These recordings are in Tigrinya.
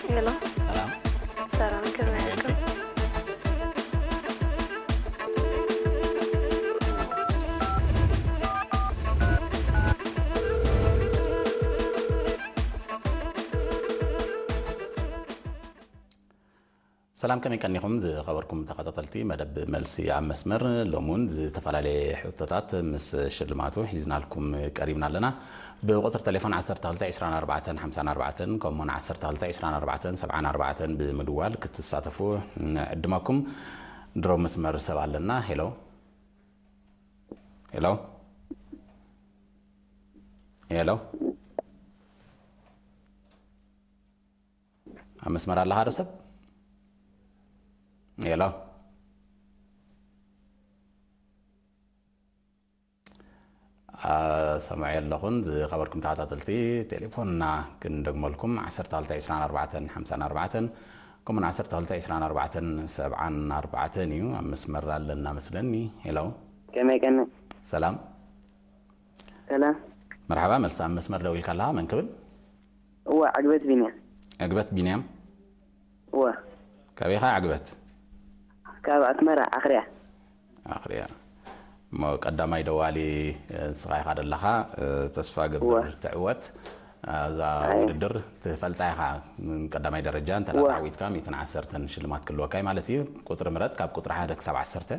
ሄሎ። ሰላም። ሰላም፣ ከመይ ኣልኩም? ሰላም፣ ከመይ ቀኒኹም ዝኸበርኩም ተኸታተልቲ መደብ መልሲ ኣብ መስመር? ሎሚ እውን ዝተፈላለየ ሕቶታት ምስ ሽልማቱ ሒዝናልኩም ቀሪብና ኣለና። ብቁጽሪ ቴሌፎን ዓሰርተ ክልተ ዕስራን ኣርባዕተን ሓምሳን ኣርባዕተን ከምኡውን ዓሰርተ ክልተ ዕስራን ኣርባዕተን ሰብዓን ኣርባዕተን ብምድዋል ክትሳተፉ ንዕድመኩም። ድሮ መስመር ሰብ ኣለና። ሄሎ፣ ሄሎ፣ ሄሎ። ኣብ መስመር ኣለኻ ዶ ሰብ? ሄሎ። ኣ፣ ሰምዐ ኣለኹን። ዝኸበርኩም ተኸታተልቲ፣ ቴሌፎንና ክንደግመልኩም፣ ዓሰርተ ክልተ ዕስራን ኣርባዕተን ሓምሳን ኣርባዕተን፣ ከምኡን ዓሰርተ ክልተ ዕስራን ኣርባዕተን ሰብዓን ኣርባዕተን እዩ። ኣብ መስመር ኣለና መስለኒ። ሄሎ። ከመይ ቀኒ? ሰላም። ሰላም። መርሓባ፣ መልሲ ኣብ መስመር ደው ኢልካ ኣለኻ። መን ክብል? እወ፣ ዕግበት ቢንያም። ዕግበት ቢንያም? እወ። ካበይ ኢኻ ዕግበት? ካብ ኣስመራ፣ ኣኽርያ። ኣኽርያ። እሞ ቀዳማይ ደዋሊ፣ እ፣ ንስኻ ኢኻ ዘለኻ፣ እ፣ ተስፋ ገብር እወ። ትዕወት። እ፣ እዛ ኣይ። ውድድር ትፈልጣ ኢኻ። ም፣ ቀዳማይ ደረጃ እንተ እወ። ተዓዊትካ ሚእትን ዓሰርተን ሽልማት ክህልወካ እዩ ማለት እዩ። ቁጽሪ ምረጽ፣ ካብ ቁጽሪ ሓደ ክሳብ ዓሰርተ።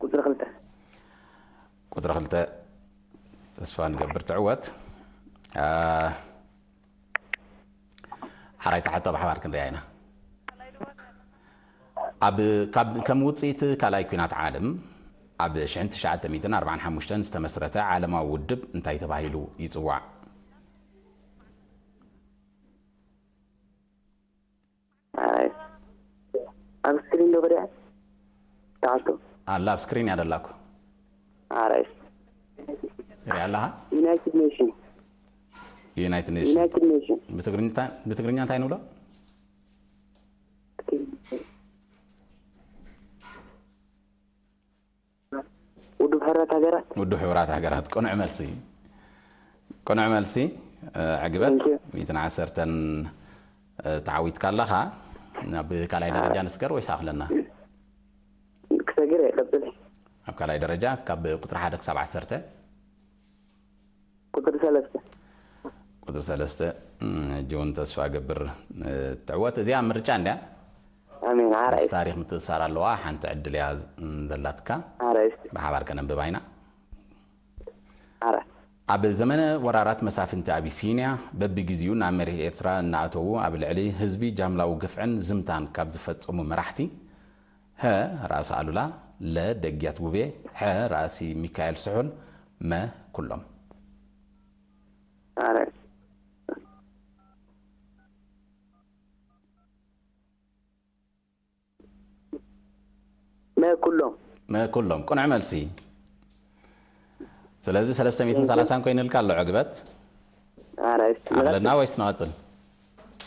ቁጽሪ ክልተ። ቁጽሪ ክልተ ተስፋ ንገብር ትዕወት። ኣ፣ ሓራይ ተሓቶ ብሓባር ክንሪኣ ኢና። ኣብ፣ ካብ፣ ከም ውጽኢት ካልኣይ ኲናት ዓለም ኣብ ሽሕን ትሽዓተ ሚእትን ኣርባዓን ሓሙሽተን ዝተመስረተ ዓለማዊ ውድብ እንታይ ተባሂሉ ይጽዋዕ? ኣራይ። ኣብ ስክሪን ዶ ክሪኣ? ተዓቶ። ኣላ ኣብ ስክሪን እያ ደላኩ። ኣራይ። ትሪኣ ኣለኻ? ዩናይትድ ኔሽን። ዩናይትድ ኔሽን። ዩናይትድ ኔሽን። ብትግርኛ እንታይ፣ ብትግርኛ እንታይ ንብሎ? ውድብ ሕቡራት ሃገራት። ውድብ ሕቡራት ሃገራት። ቅኑዕ መልሲ። ቅኑዕ መልሲ። እ፣ ዕግበት፣ Thank you። ሚእትን ዓሰርተን፣ እ፣ ተዓዊትካ ኣለኻ። ናብ ካልኣይ ደረጃ ንስገር ወይስ ኣኽለና? ክሰግር እየ፣ ቀጽል። ኣብ ካልኣይ ደረጃ ካብ ቁጽሪ ሓደ ክሳብ ዓሰርተ። ቁጽሪ ሰለስተ። ቁጽሪ ሰለስተ፣ እም፣ ሕጂ እውን ተስፋ እገብር፣ እ፣ ትዕወት። እዚኣ ምርጫ እንድያ። ኣሜን። ኣራይ። ምስ ታሪኽ ምትእሳር ኣለዋ። ሓንቲ ዕድል እያ፣ እም፣ ዘላትካ። ኣራይ። ብሓባር ከነንብባ ኢና። ኣራይ። ኣብ ዘመነ ወራራት መሳፍንቲ ኣቢሲንያ፣ በብግዜኡ ናብ መሬት ኤርትራ እናኣተዉ ኣብ ልዕሊ ህዝቢ ጃምላዊ ግፍዕን ዝምታን ካብ ዝፈጸሙ መራሕቲ፣ ሀ፣ ራእሲ ኣሉላ፣ ለ፣ ደግያት ውቤ፣ ሐ፣ ራእሲ ሚካኤል ስሑል፣ መ፣ ኩሎም። ኣረ። መ፣ ኩሎም። መ፣ ኩሎም። ቅኑዕ መልሲ። ስለዚ ሰለስተ ሚእትን ሰላሳን ኮይኑልካ ኣሎ ዕግበት። ኣረ፣ እሺ፣ ኣለና ንቐጽል። ወይስ ንቐጽል?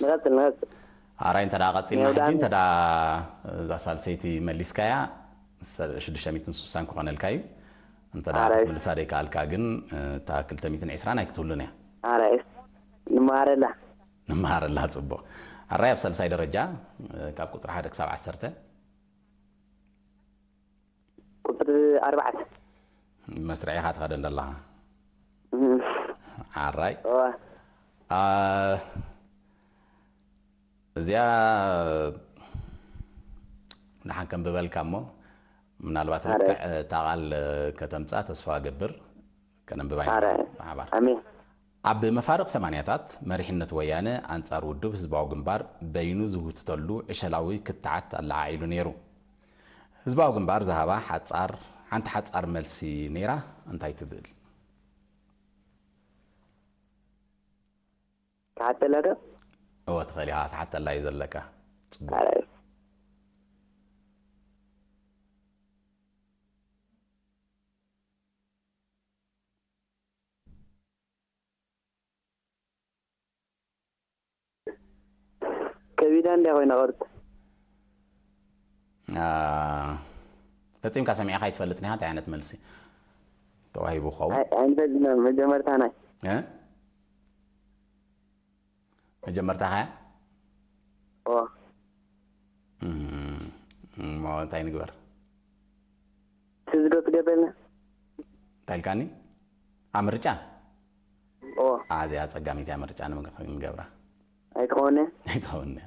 ንቐጽል፣ ንቐጽል። ኣራይ፣ እንተ ደኣ ቀጺልና ሕጂ፣ ሜውዳን። እንተ ደኣ እዛ ሳልሰይቲ መሊስካያ፣ ሰ-፣ ሽዱሽተ ሚእትን ስሳን ክኾነልካ እዩ። እንተ ደኣ ኣራይ። ክትምልሳ ዘይከኣልካ ግን፣ እታ ክልተ ሚእትን ዕስራን ኣይክትህሉን እያ። ኣራይ፣ እሺ። ንመሃረላ። ንመሃረላ፣ ጽቡቕ። ኣራይ፣ ኣብ ሳልሳይ ደረጃ፣ ካብ ቁጽሪ ሓደ ክሳብ ዓሰርተ። ቁጽሪ ኣርባዕተ። መስርዕ ኢኻ ትኸደ እንደለኻ። እም። ኣራይ። እዋ። ኣ፣ እዚኣ ደሓን ከንብበልካ እሞ፣ ምናልባት ኣረ። ልክዕ እታ ቃል ከተምጻ ተስፋ እገብር። ከነንብባ ኢና ኣረ። ብሓባር። ኣሜን። ኣብ መፋርቕ ሰማንያታት መሪሕነት ወያነ ኣንጻር ውድብ ህዝባዊ ግንባር በይኑ ዝውትተሉ ዕሸላዊ ክትዓት ኣለዓዒሉ ነይሩ። ህዝባዊ ግንባር ዝሃባ ሓጻር፣ ሓንቲ ሓጻር መልሲ ነይራ፣ እንታይ ትብል? ትሓተላ ዶ? እወ፣ ትኽእል ኢኻ፣ ትሓተላ እዩ ዘለካ። ጽቡቕ። ኣራይ። ከቢዳ እንድያ ኮይና ቅርታ። ኣ፣ ፈጺምካ ሰሚዕኻ ኣይትፈልጥን ኢኻ? እንታይ ዓይነት መልሲ ተዋሂቡ ክኸውን? ኣይ-፣ ኣይንፈልጥን ኢና፣ መጀመርታና። እ? መጀመርታኻ እያ? ኦ እም፣ እሞ እንታይ ንግበር? ትዝዶ ትገብረልና? እንታይ ኢልካኒ? ኣብ ምርጫ? ኦ ኣዝያ ጸጋሚት እያ ምርጫ ንምግ-፣ ንገብራ። ኣይትኾነ። ኣይትኸውን እያ።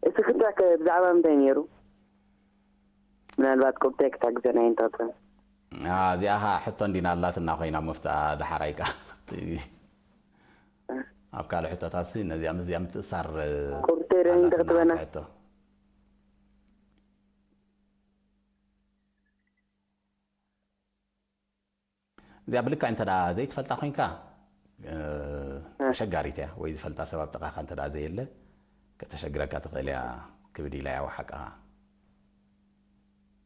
እቲ ክዳከ ብዛዕባ ምንታይ ነይሩ? ምናልባት ቁርተይ ክታግዘና ይንጠጥን። ኣ፣ እዚኣ ኸኣ ሕቶ እንዲና ኣላትና ኮይና መፍትኣ ደሓራይ ከኣ። ኣብ ካልእ ሕቶታት ሲ ነዚኣ ምስዚኣ ምትእሳር ቁርተይ ደን ኣላትና ተኽትበና። ሕቶ። እዚኣ ብልክዕ እንተ ደኣ ዘይትፈልጣ ኮይንካ፣ እ፣ ኣሸጋሪት እያ። ወይ ዝፈልጣ ሰብ ኣብ ጥቓኻ እንተ ደኣ ዘየለ፣ ከተሸግረካ ትኽእል እያ። ክብድ ኢላ እያ ወሓቃ።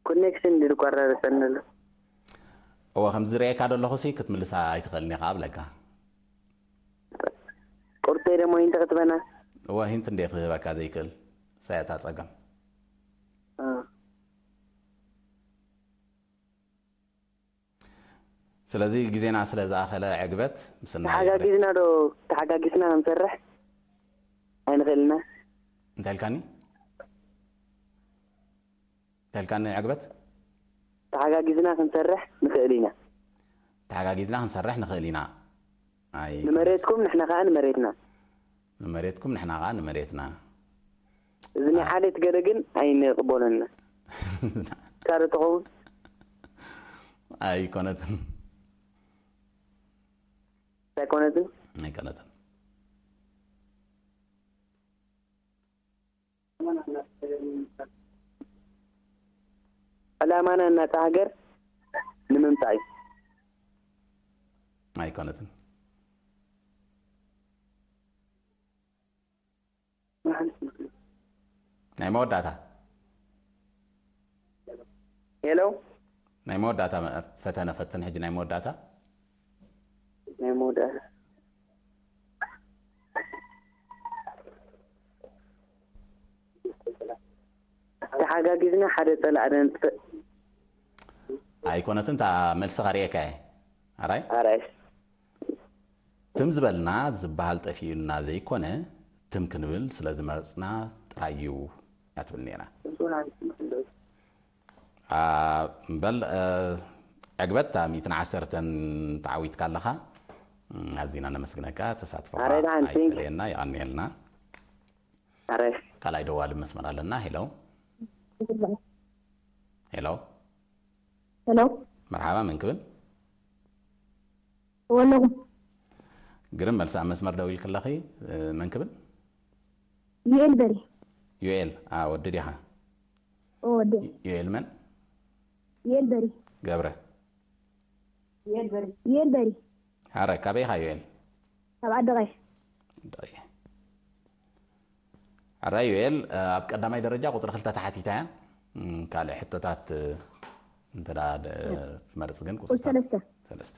ኮኔክሽን ድቋራረጸኒ ኣሎ። እወ፣ ከምዚ ዝርእየካ ዘለኹ ሲ ክትምልሳ ኣይትኽእልን ኢኻ እብለካ። ቁርተይ ደሞ ይንተ ክትበና? እወ፣ ሂንት እንደ ክህበካ ዘይክእል፣ ሳያታ ጸገም። እ። ስለዚ ግዜና ስለ ዝኣኸለ ዕግበት ምስና ተሓጋጊዝና ዶ ተሓጋጊዝና ክንሰርሕ ኣይንኽእልና? እንታይ ኢልካኒ? እንታይ ኢልካኒ ዕግበት? ተሓጋጊዝና ክንሰርሕ ንኽእል ኢና። ተሓጋጊዝና ክንሰርሕ ንኽእል ኢና። ኣይ ንመሬትኩም ንሕና ከኣ ንመሬትና። ንመሬትኩም ንሕና ከኣ ንመሬትና። እዚ ናይ ዓሌት ገለ ግን ኣይንቕበሎና። ካረ ትኸውን ኣይኮነትን። ኣይኮነትን። ኣይኮነትን። ዕላማና እናታ ሃገር ንምምጻእ እዩ። ኣይኮነትን። ናይ መወዳእታ። ሄሎ ናይ መወዳእታ መ-፣ ፈተነ ፈትን ሕጂ ናይ መወዳእታ። ናይ መወዳእታ ተሓጋጊዝና ሓደ ጸላእ ነጥፍእ። ኣይኮነትን፣ እታ መልስኻ ርእየካ እየ። ኣራይ? ኣራይ ትም ዝበልና ዝበሃል ጠፊኡና ዘይኮነ፣ ትም ክንብል ስለ ዝመረጽና ጥራይ እዩ እያ ትብል ነይራ። ኣ፣ በል፣ እ፣ ዕግበት፣ እታ ሚእትን ዓሰርተን ተዓዊትካ ኣለኻ። እም፣ ኣዚና ነመስግነካ። ተሳትፎኻ ኣረ፣ ደሓን፣ thank you። ኣይፈለየና፣ የቐንየልና። ኣረ። ካልኣይ ደዋሊ መስመር ኣለና። ሄሎ። ሄሎ። ሄሎ። መርሓባ፣ መን ክብል? ወለኹ። ግርም መልሲ። ኣብ መስመር ደው ኢልክለኺ፣ እ፣ መን ክብል? ዩኤል በሪ። ዩኤል፣ ኣ፣ ወዲ ዲኻ? ኦ፣ ወዲ። ዩኤል መን? ዩኤል በሪ። ገብረ። ዩኤል በሪ። ዩኤል በሪ። ሓረ፣ ካበይ ኢኻ ዩኤል? ካብ ዓዲ ቀይሕ። ዓዲ ቀይሕ። ሕራይ ዩኤል፣ ኣብ ቀዳማይ ደረጃ ቁጽሪ ክልተ ተሓቲታ እያ። እም፣ ካልእ ሕቶታት፣ እ፣ እንተ ደኣ ደ-፣ ትመርጽ ግን ቁጽሪ ቁጽሪ ሰለስተ። ሰለስተ።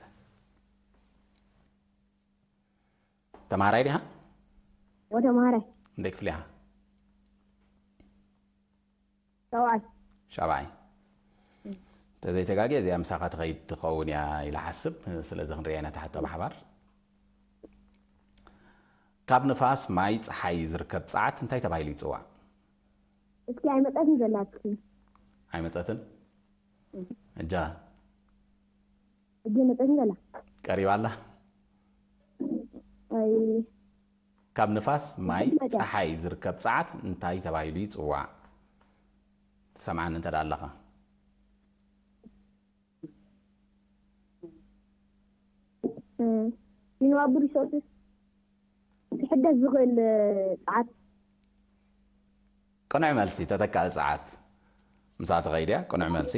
ተማሃራይ ዲኻ? ወተማሃራይ። እንደ ክፍሊ ኢኻ? ሰብዓይ። ሻብዓይ። እንተዘይተጋግየ እዚኣ ምሳኻ ትኸይድ ትኸውን እያ ኢለ ሓስብ። ስለዚ ክንሪኣ ኢና እታ ሕቶ ብሓባር። ካብ ንፋስ፣ ማይ፣ ጸሓይ ዝርከብ ጸዓት እንታይ ተባሂሉ ይጽዋዕ? እስኪ ኣይመጸትን ዘላ እስኪ። ኣይመጸትን? እጃ እጅ መጸትን ዘላ። ቀሪባ ኣላ? ኣይ፣ ካብ ንፋስ፣ ማይ፣ መጸ- ጸሓይ ዝርከብ ጸዓት እንታይ ተባሂሉ ይጽዋዕ? ትሰምዓኒ እንተ ደኣ ኣለኻ። እ፣ renewable resources ክሕደስ ዝኽእል ጸዓት። ቅኑዕ መልሲ፣ ተተካኢ ጸዓት። ምሳኻ ትኸይድ እያ፣ ቅኑዕ መልሲ።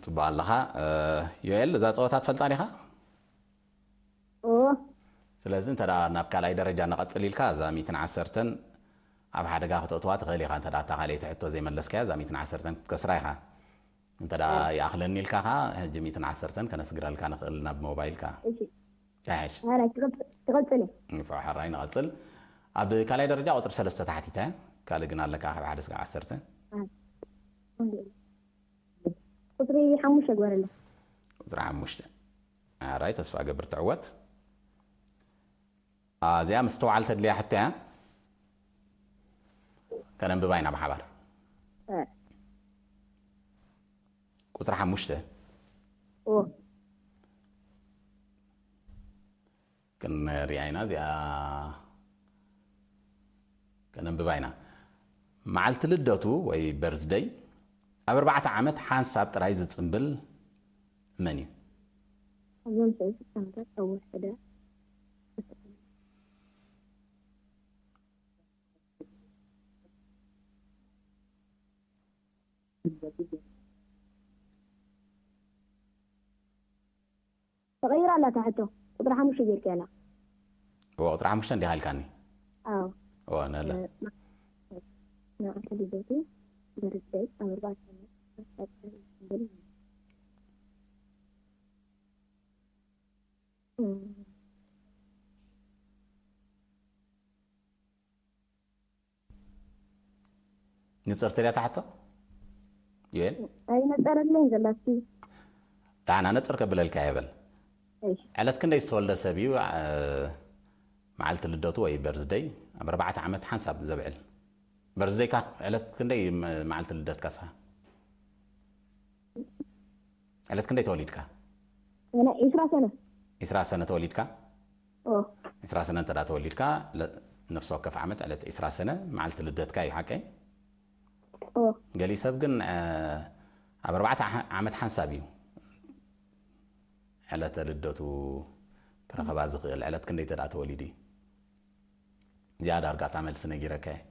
ጽቡቕ ኣለኻ። እ፣ ዮኤል፣ እዛ ጸወታ ትፈልጣ ዲኻ? እዎ። ስለዚ እንተ ደኣ ናብ ካልኣይ ደረጃ ንቐጽል ኢልካ፣ እዛ ሚእትን ዓሰርተን ኣብ ሓደጋ ክተእትዋ ትኽእል ኢኻ። እንተ ደኣ እታ ካልኣይቲ ሕቶ ዘይመለስካያ፣ እዛ ሚእትን ዓሰርተን ክትከስራ ኢኻ። እንተ ደኣ ይኣኽለኒ ኢልካ ኸኣ፣ ሕጂ ሚእትን ዓሰርተን ከነስግረልካ ንኽእል ናብ ሞባይልካ። እሺ። ይሓይሽ። ሓራይ ትቐጽ-፣ ትቐጽል እየ። ንፉዕ፣ ሕራይ ንቐጽል። ኣብ ካልኣይ ደረጃ ቁጽሪ ሰለስተ ተሓቲተ። ካልእ ግን ኣለካ ካብ ሓደ እስካብ ዓሰርተ? ቁጽሪ ሓሙሽተ ግበረለይ። ቁጽሪ ሓሙሽተ። ኣራይ ተስፋ ገብር ትዕወት። ኣዚኣ ምስትውዓል ተድልያ ሕቶ እያ። ከነንብባ ኢና ብሓባር። ቁፅሪ ሓሙሽተ ክንሪኣ ኢና። እዚኣ ከነንብባ ኢና። መዓልቲ ልደቱ ወይ በርዝደይ ኣብ ኣርባዕተ ዓመት ሓንሳብ ጥራይ ዝጽንብል መን እዩ? ኣብዞም ሰለስተ ዓመታት ኣብ ወርሒ ሕዳር ተቐይራ ኣላ እታ ሕቶ። ቁፅሪ ሓሙሽተ ጌርካያ ኣላ። እዎ፣ ቁፅሪ ሓሙሽተ እንዲኻ ኢልካኒ። ኣዎ። እዎ፣ ነለ። እ፣ ማ-፣ መዓልቲ ልደቱ በርዝደይ ኣብ ኣርባዕተ ዓመት ሓንሳብ ጥራይ ዝጽንብል። እም። ንጽርቲ ድያ እታ ሕቶ? ዩኤል? ኣይነጸረለይን ዘላ እስኪ። ዳሕና ነጽር ከብለልካ እየ በል። እሺ። ዕለት ክንደይ ዝተወልደ ሰብ እዩ፣ እ፣ መዓልቲ ልደቱ ወይ በርዝደይ ኣብ ኣርባዕተ ዓመት ሓንሳብ ዘብዕል? በርዝደይካ ዕለት ክንደይ ም-፣ መዓልቲ ልደትካ ስኻ? ዕለት ክንደይ ተወሊድካ? ኣነ ዒስራ ሰነ። ዒስራ ሰነ ተወሊድካ? ኦ። ዒስራ ሰነ እንተ ደኣ ተወሊድካ፣ ለ-፣ ነፍሲ ወከፍ ዓመት ዕለት ዒስራ ሰነ መዓልቲ ልደትካ እዩ፣ ሓቀይ? ኦ። ገሊኡ ሰብ ግን፣ እ፣ ኣብ ኣርባዕተ ዓ-፣ ዓመት ሓንሳብ እዩ ዕለተ ልደቱ ክረኸባ ዝኽእል፣ ዕለት ክንደይ እንተ ደኣ ተወሊዱ እዩ። እዚኣ ዳርጋ እታ መልሲ ነጊረካ እየ።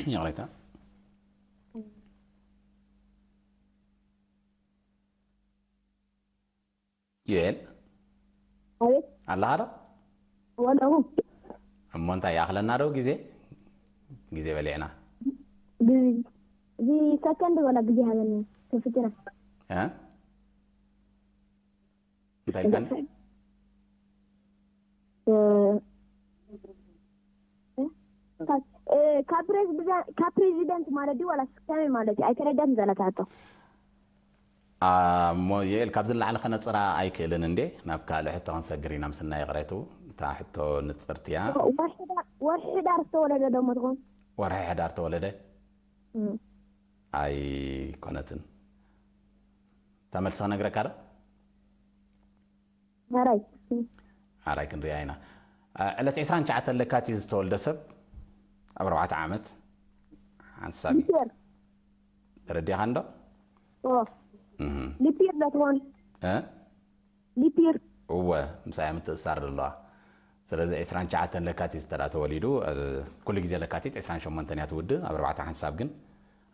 ይቕሬታ። ዩኤል? ኣቤት። ኣለኻ ዶ? ወለኹ። እሞ እንታይ ይኣኽለና ዶ ግዜ? ግዜ በሊዕና። ግዜ፣ እዚ ሰከንድ ወላ ግዜ ሃበኒ። ተፍትና። እ? እንታይ ኢልካኒ? እ፣ ካብ፣ እ፣ ካብ ፕሬዚዳንት፣ ካብ ፕሬዚዳንት ማለት ድዩ ዋላስ ከመይ ማለት እዩ? ኣይተረዳን ዘላ ሕቶ። አ፣ እሞ ዮኤል፣ ካብዚ ንላዕሊ ከነጽራ ኣይክእልን እንዴ? ናብ ካልእ ሕቶ ክንሰግር ኢና፣ ምስና ይቕሬቱ። እታ ሕቶ ንጽርቲ እያ። ወርሒ ሕዳር፣ ወርሒ ሕዳር ዝተወለደ ዶ እሞ ትኾን? ወርሒ ሕዳር ተወለደ? እም። ኣይኮነትን። እታ መልሲ ክነግረካ ዶ? ሕራይ። ሕራይ ክንሪኣ ኢና። እ፣ ዕለት ዒስራን ትሽዓተን ለካቲት ዝተወልደ ሰብ ኣብ ኣርባዕተ ዓመት ሓንሳብ እዩ። ሊፕ ይር። ተረዲእካ እንዶ? ኦ። እህ። ሊፕ ይር ዶ ትኾን? እ? ሊፕ ይር። እወ፣ ምሳያ ምትእሳር ዘለዋ። ስለዚ ዒስራን ትሽዓተን ለካቲት እንተ ደኣ ተወሊዱ፣ እ፣ ኩሉ ግዜ ለካቲት ዒስራን ሸሞንተን እያ ትውድእ፣ ኣብ ኣርባዕተ ሓንሳብ ግን፣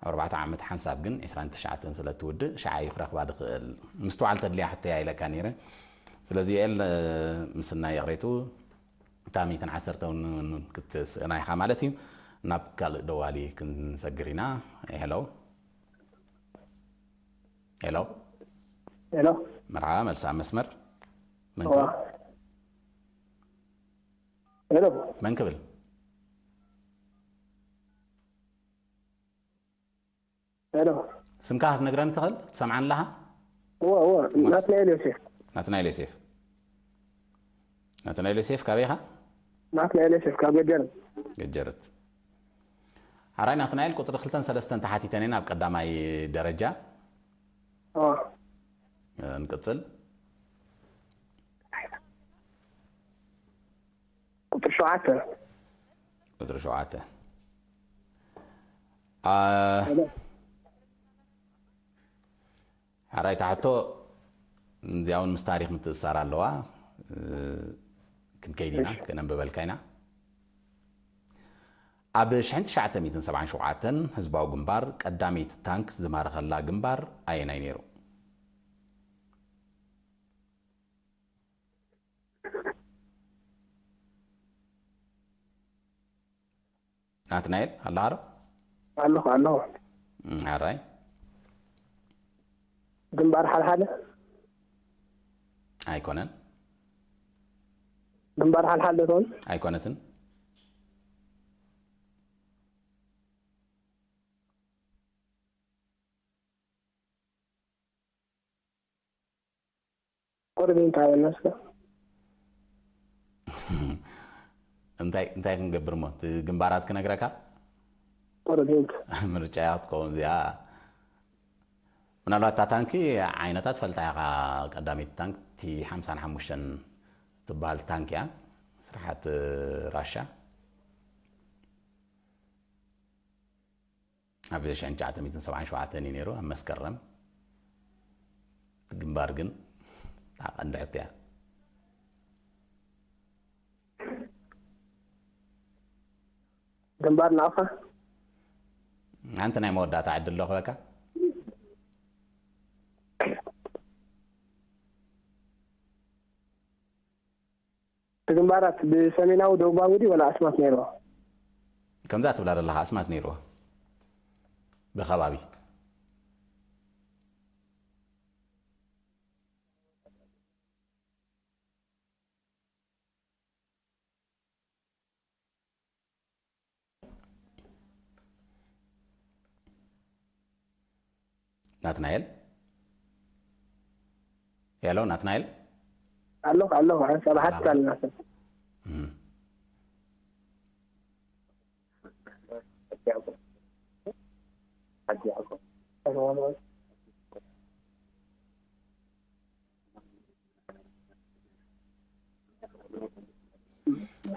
ኣብ ኣርባዕተ ዓመት ሓንሳብ ግን ዒስራን ትሽዓተን ስለ እትውድእ፣ ሽዓ እዩ ክረኽባ ዝኽእል። ምስትውዓል ተድልያ ሕቶ እያ ኢለካ ነይረ። ስለዚ ዮኤል፣ እ፣ ምስናይ ይቕሬቱ፣ እታ ሚእትን ዓሰርተን እውን ክትስእና ኢኻ ማለት እዩ። ናብ ካልእ ደዋሊ ክንሰግር ኢና። ሄሎ። ሄሎ። ሄሎ። መርሓባ፣ መልሲ ኣብ መስመር። መን እዋ። ክብል? ሄሎ። መን ክብል? ሄሎ። ስምካ ክትነግረኒ ትኽእል? ትሰምዓኒ ኣለኻ? እዎ፣ እዎ። እሞስ? ናትናኤል ዮሴፍ። ናትናኤል ዮሴፍ። ናትናኤል ዮሴፍ፣ ካበይ ኢኻ? ናትናኤል ዮሴፍ፣ ካብ ገጀርት። ገጀርት። ሓራይ ናትናኤል፣ ቁጽሪ ክልተን ሰለስተን ተሓቲተን እየን ኣብ ቀዳማይ ደረጃ። እዎ። ንቅጽል። ቁጽሪ ሸውዓተ። ቁጽሪ ሸውዓተ። አ፣ ሄሎ። ሓራይ ትሓቶ እዚኣ እውን ምስ ታሪኽ ምትእስሳር ኣለዋ። እ፣ ክንከይድ ኢና፣ እሺ። ከነንብበልካ ኢና። ኣብ ሽሕን ትሽዓተ ሚእትን ሰብዓን ሸውዓተን ህዝባዊ ግንባር ቀዳመይቲ ታንክ ዝማረኸላ ግንባር ኣየናይ ነይሩ? ናትናኤል፣ ኣለኻ ዶ? ኣለኹ፣ ኣለኹ። እም፣ ኣራይ። ግንባር ሓልሓለ? ኣይኮነን። ግንባር ሓልሓለ ትኾን? ኣይኮነትን። ፕሬዚደንት ሃበና እስከ። እንታይ እንታይ ክንገብር እሞ እቲ ግንባራት ክነግረካ ፕሬዚደንት ምርጫ እያ ክትከውን እዚኣ። ምናልባት እታ ታንኪ ዓይነታ ትፈልጣ ኢኻ። ቀዳመይቲ ታንክ ቲ ሓምሳን ሓሙሽተን ትበሃል ታንክ እያ። ስርሓት ራሻ ኣብ ሽሕን ትሽዓተ ሚእትን ሰብዓን ሸውዓተን እዩ ነይሩ ኣብ መስከረም። ግንባር ግን እታ ቀንዲ ሕቶ እያ። ግንባር ናቕፋ ሓንቲ ናይ መወዳእታ ዕድል ዶ ክበካ? እቲ ግንባራት ብሰሜናዊ ደቡባዊ ድዩ ወላ ኣስማት ነይርዎ? ከምዛ ትብላ ዘለኻ ኣስማት ነይርዎ ብከባቢ ናትናኤል ሄሎ ናትናኤል ኣለኹ ኣለኹ ሓንሳብ ሓትካ ኣለና ሰብ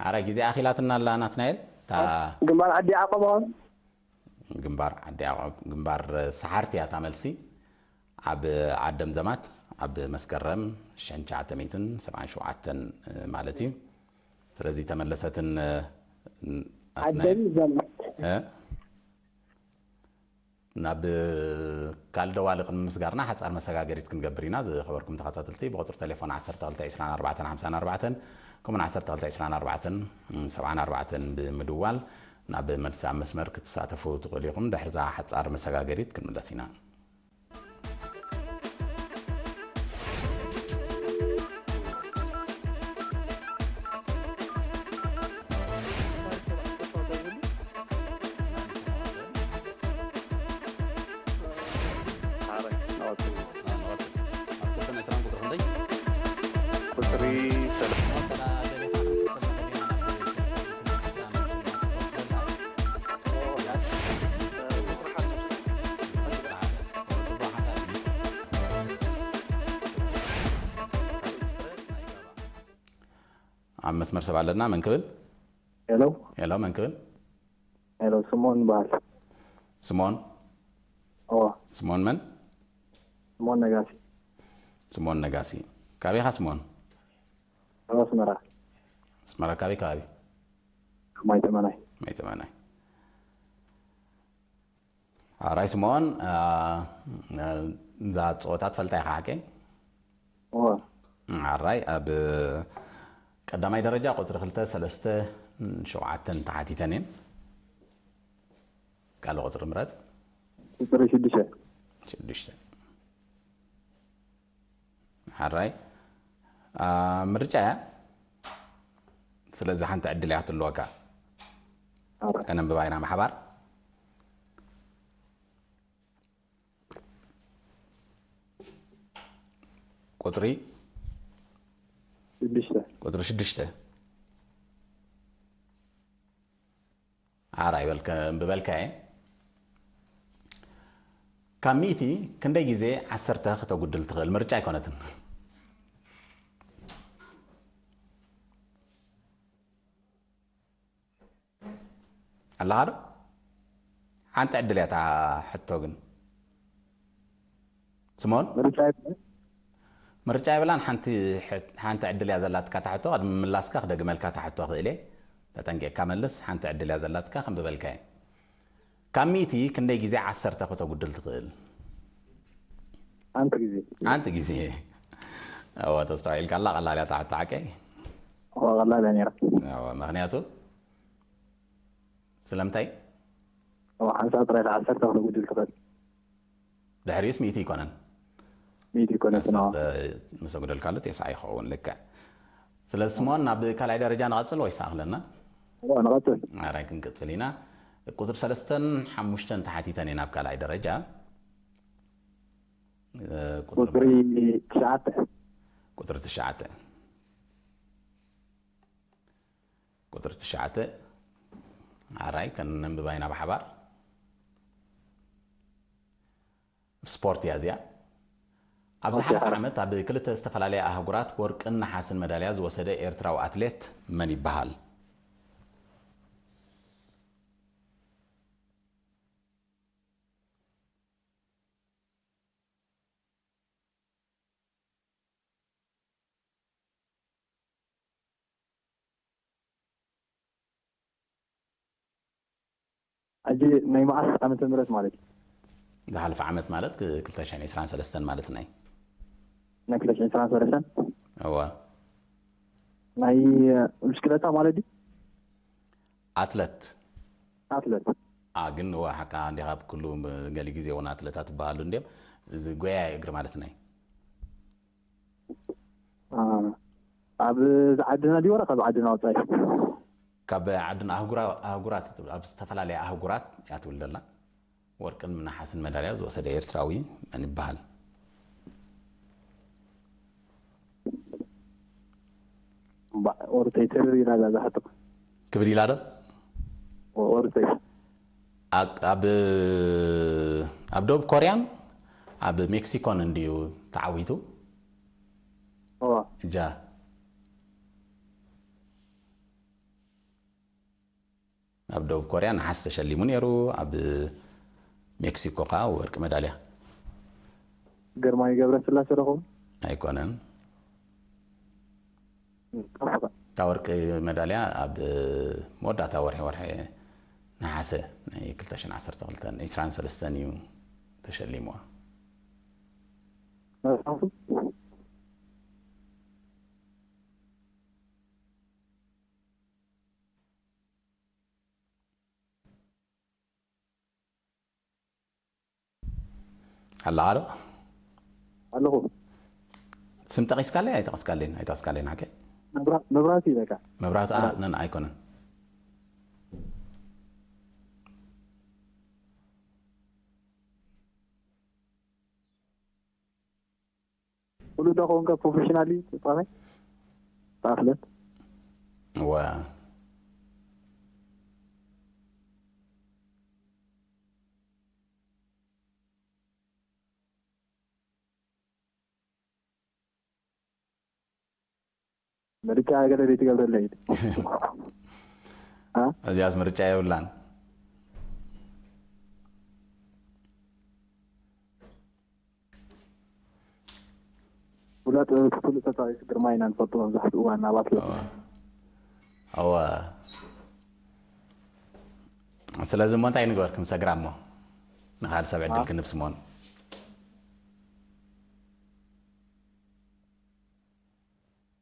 ኣረ ግዜ ኣኺላትና ኣላ ናትናኤል እታ ግንባር ዓዲ ዓቆብ ኸን ግንባር ዓዲ ዓቆብ ግንባር ሰሓርቲ እያ እታ መልሲ ኣብ ዓደም ዘማት ኣብ መስከረም ሽሕን ትሽዓተ ሚእትን ሰብዓን ሸውዓተን ማለት እዩ ስለዚ ተመለሰትን ናትናኤል ዓደም ዘማት ናብ ካልእ ደዋሊ ቅድሚ ምስጋርና ሓፃር መሰጋገሪት ክንገብር ኢና ዝኸበርኩም ተኸታተልቲ ብቁፅሪ ቴሌፎን ዓሰርተ ክልተ ዕስራን ኣርባዕተን ሓምሳን ኣርባዕተን ከምኡን ዓሰርተ ክልተ ዕስራን ኣርባዕተን ሰብዓን ኣርባዕተን ብምድዋል ናብ መልሲ ኣብ መስመር ክትሳተፉ ትኽእሉ ኢኹም ድሕርዛ ሓፃር መሰጋገሪት ክንምለስ ኢና ቁፅሪ ኣብ መስመር ሰብ ኣለና መን ክብል ሄሎ ሄሎ መን ክብል ሄሎ ስሞን ይበሃል ስሞን እዎ ስሞን መን ስሞን ነጋሲ ስሞን ነጋሲ ካበይ ኢኻ ስሞን ካብ ኣስመራ ኣስመራ ካበይ ከባቢ ማይ ተመናይ ማይ ተመናይ ኣራይ ስምኦን እዛ ፀወታ ትፈልጣ ኢኻ ሓቀይ እዎ ኣራይ ኣብ ቀዳማይ ደረጃ ቁፅሪ ክልተ ሰለስተ ሸውዓተን ተሓቲተን እየን ካልእ ቁፅሪ ምረፅ ቁፅሪ ሽዱሽተ ሽዱሽተ ሓራይ ምርጫ እያ ስለዚ ሓንቲ ዕድል እያ ክትልወካ ከነንብባ ኢና ማሕባር ቁፅሪ ሽዱሽተ ቁፅሪ ሽዱሽተ ሓራይ በልከ ብበልካየ ካብ ሚእቲ ክንደይ ግዜ ዓሰርተ ከተጉድል ትኽእል ምርጫ ኣይኮነትን ኣለኻ ዶ ሓንቲ ዕድል እያ እታ ሕቶ ግን ስሞን ምርጫ የብለን ምርጫ የብላን ሓንቲ ዕድል እያ ዘላትካ እታ ሕቶ ቅድሚ ምላስካ ክደግመልካ እታ ሕቶ ክእል እየ ተጠንቂቕካ መልስ ሓንቲ ዕድል እያ ዘላትካ ከም ዝበልካየ ካብ ሚእቲ ክንደይ ግዜ ዓሰርተ ከተጉድል ትኽእል ሓንቲ ግዜ ሓንቲ ግዜ እወ ተስተውዒልካ ኣላ ቀላል እያ እታ ሕቶ ሓቀይ ቀላል እያ ነይራ እወ ምክንያቱ ስለምንታይ እወ ሓንሳብ ጥራይ ዓሰርተ ከተጉድል ትኽእል ድሕሪኡስ ሚእቲ ይኮነን ሚእቲ ይኮነን ምስ ኣጉደልካሉ ቴስዓ ይኸውን ልክዕ ስለዚ ስሞን ናብ ካልኣይ ደረጃ ንቐፅል ወይስ ኣኽለና ንቐፅል ኣራይ ክንቅፅል ኢና ቁፅሪ ሰለስተን ሓሙሽተን ተሓቲተን እየ ናብ ካልኣይ ደረጃ ቁፅሪ ትሽዓተ ቁፅሪ ትሽዓተ። ቁፅሪ ትሽዓተ። ኣራይ ከነንብባ ኢና ብሓባር። ስፖርት እያ እዚኣ። ኣብ ዝሓለፈ ዓመት ኣብ ክልተ ዝተፈላለያ ኣህጉራት ወርቅን ነሓስን መዳልያ ዝወሰደ ኤርትራዊ ኣትሌት መን ይበሃል? ሕጂ ናይ መዓስ ዓመተ ምህረት ማለት እዩ? ዝሓለፈ ዓመት ማለት ክልተ ሽሕን ዕስራን ሰለስተን ማለት ናይ ናይ ክልተ ሽሕን ዕስራን ሰለስተን እዋ ናይ ብሽክለታ ማለት እዩ? ኣትለት ኣትለት አ ግን እዋ ሓካ እንዲኻ ብኩሉ ገሊ ግዜ እውን ኣትለታት ትበሃሉ እንዲም እዚ ጎያ እግሪ ማለት ናይ ኣብ ዝዓድና ድዩ ወላ ካብ ዓድና ወፃኢ? ካብ ዓድና ኣህጉራ ኣህጉራት ኣብ ዝተፈላለያ ኣህጉራት እያ ትብል ዘላ። ወርቅን ነሓስን መዳልያ ዝወሰደ ኤርትራዊ መን ይበሃል? ኦርተይ ተርር ኢላ እዛ ዝሓቶ ክብል ኢላ ዶ? ኦርተይ ኣብ ኣብ ደቡብ ኮርያን ኣብ ሜክሲኮን እንድዩ ተዓዊቱ እዋ እጃ ኣብ ደቡብ ኮርያ ነሓስ ተሸሊሙ ነይሩ። ኣብ ሜክሲኮ ከዓ ወርቂ መዳልያ። ግርማይ ገብረስላሴ ዶ ኸውን? ኣይኮነን። እታ ወርቂ መዳልያ ኣብ መወዳእታ ወርሒ ወርሒ ነሓሰ ናይ ክልተ ሽሕን ዓሰርተ ክልተን ዕስራን ሰለስተን እዩ ተሸሊምዋ። ኣለኻ ዶ? ኣለኹ። ስም ጠቒስካለይ ኣይጠቐስካለይን? ኣይጠቐስካለይን ሓቀይ? መብራህቱ እዩ በቃ። መብራህቱ ኣነ ኣይኮነን። ፍሉጥ ዶ ኾንካ ፕሮፌሽናሊ ተፃዋታይ? ተኣትለት? እወ። ምርጫ ገለ ዘይትገብረለይ እዚኣስ ምርጫ የብላን። ፍሉጥ ፍሉጥ ተጻዋቲ ግርማ ኢና ንፈልጦ መብዛሕትኡ እዋን ኣብ ኣትሌት እወ ስለዚ እሞ እንታይ ንግበር ክንሰግራ እሞ ንኻል ሰብ ዕድል ክንብ ስሞን